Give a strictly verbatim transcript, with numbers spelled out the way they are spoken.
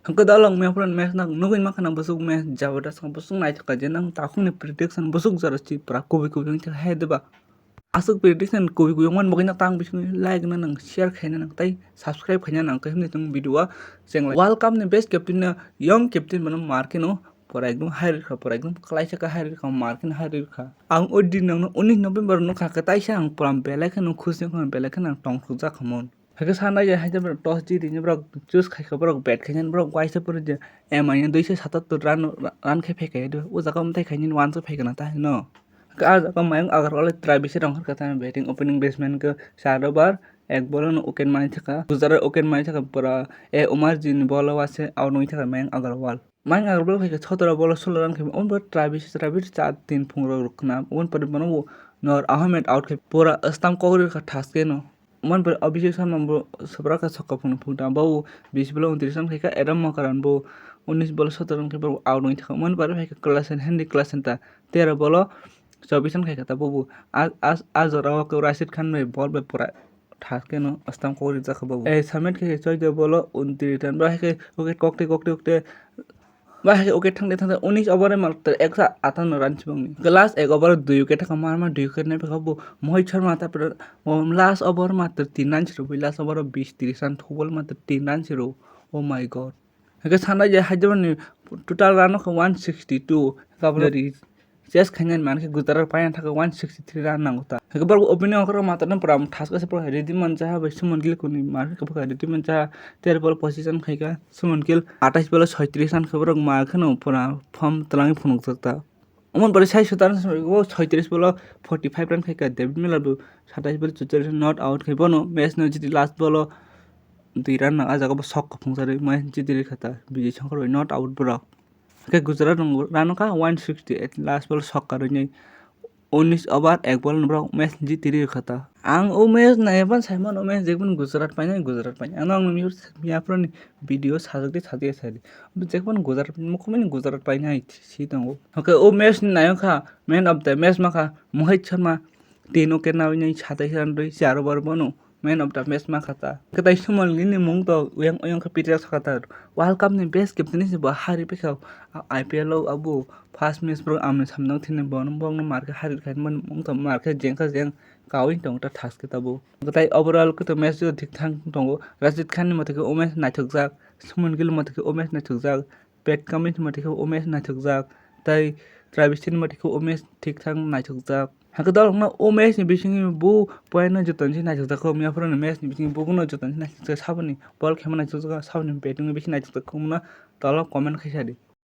Hwnkhe dalong mepran match nang nugwi mankha nang bwswk match jabardast wng bwswk naithok kha je nang takhukni prediction bwswk jora si pura kubui kubui wngkha hai diba. Aswk prediction kubui kubui wngmani bagwi no tang bisingwi like no nang share khaina nang tei subscribe khaina nang khe hwnwi tong video o cheng lai. World Cup ni best captain no young captain bono markhe no pura ekdom hai rwkha pura ekdom klaisa khe hai rwkha markhe no hai rwkha. Ang o din nang no unis November no kha khe taisa ang pura belai kheno khusi wngkha belai kheno ang tongthokjak khamon. Hakhe sanai je hai borok toss jiti hinwi borok choose khaikha borok bat khainani borok waisa pore je M I ni duiso satattor run run khe phaikha o jaga mwtai khainani wansuk phaikha na ta hino. Hakhe ah jaga mayung agarwal try bisi rong kha ta batting opening batsman khe char over ek ball no wicket manwi thaka Gujarat wicket manwi thaka pura A Umar ji ni ball o wase out wngwi thaka mayung agarwal. Mayung agarwal khaikha sotoro ball o sulo run khe omo try bisi try bisi char tin phungrok rwkhwna omo pore bono Nur Ahmed out khe pura stamp kok rwkha thaskeno. Omo pore Abhishek Sharma bo swbrak kha sokha phunuk phunukta bo bisi ball o untris run khaikha Adam Makaran bo unis ball o sotoro run khe bo out wngwi thaka omo pore khaikha Klasen Henry Klasen ta tero ball o chobbish run khaikha ta bobo ah ah ah jora o khe Rashid Khan bai ball bai pura thaskeno stamp kok rijak kha bobo. Eh, submit khe choi de bolo untiri tan. Ba hai khe kokte kokte kokte ba hai khe wicket thangde thangde unis over matr eksa atanno run sibongni. Last ek over dui wicket thangkha mar mar dui wicket nai phakha bo Mohit Sharma ta pura last over matr tin run siro last over o bis tris run thubol matr tin run siro. Oh my god. Hake sanai je Hyderabad ni total run kha one sixty two. Kabla ri chase khainani mankhe Gujarat paina thaka one sixty three run nango ta. Hake borok opening okra matana pura thaska se pura ready mancha ha bai Suman Gill kuni mankhe bwkha ready mancha ha ter ball position khaika Suman Gill atais ball soitris run khe borok ma kheno pura form twlangwi phunukjak ta. Omo pore sai sutar soitris ball forty five run khaika David Miller bo satais ball chuchalis not out khai bono match no jiti last ball o dui run nang ah jaga bo sok kaphung sarwi mai jiti rikha ta Vijay Shankar bai not out borok. Hake Gujarat rano kha one sixty eight last ball sok karwi nai unis over ek ball no borok match jiti rikha ta. Ang o match naiya ban sai mano match jekbani Gujarat painai Gujarat painai ang no ang miya phuru ni video sajak de sajak sai de jekbani Gujarat mukhumani Gujarat painai si tongo. Hake o match ni naiya kha man of the match makha Mohit Sharma tin wicket nawi nai satais run rwi char over bono. Man of the match ma kha ta. Kwtai Suman Gill ni mung to uyang uyang khe Peter sakha ta. World Cup ni best captain se bo hari pekha I P L o abo first match bro amni samno thini bo bong no mar khe hari kha man mung to mar khe jeng kha jeng kawi tong ta thas khe ta bo. Kwtai overall khe to match jo thik thang tongo. Rashid Khan ni mate khe o match naithok jak. Suman Gill mate khe o match naithok jak. Pat Cummins ni mate khe o match naithok jak. Tai Travis Head ni mate khe o match thik thang naithok jak. Hakhe dalokno o match ni bisingo bo point no joto ni se naithok jak kho, miya phuru ni match ni bisingo bo no joto ni se naithok jak, saboni ball khema naithok jak, saboni batting no bisi naithok jak kho, omo no tolo comment khai sa di.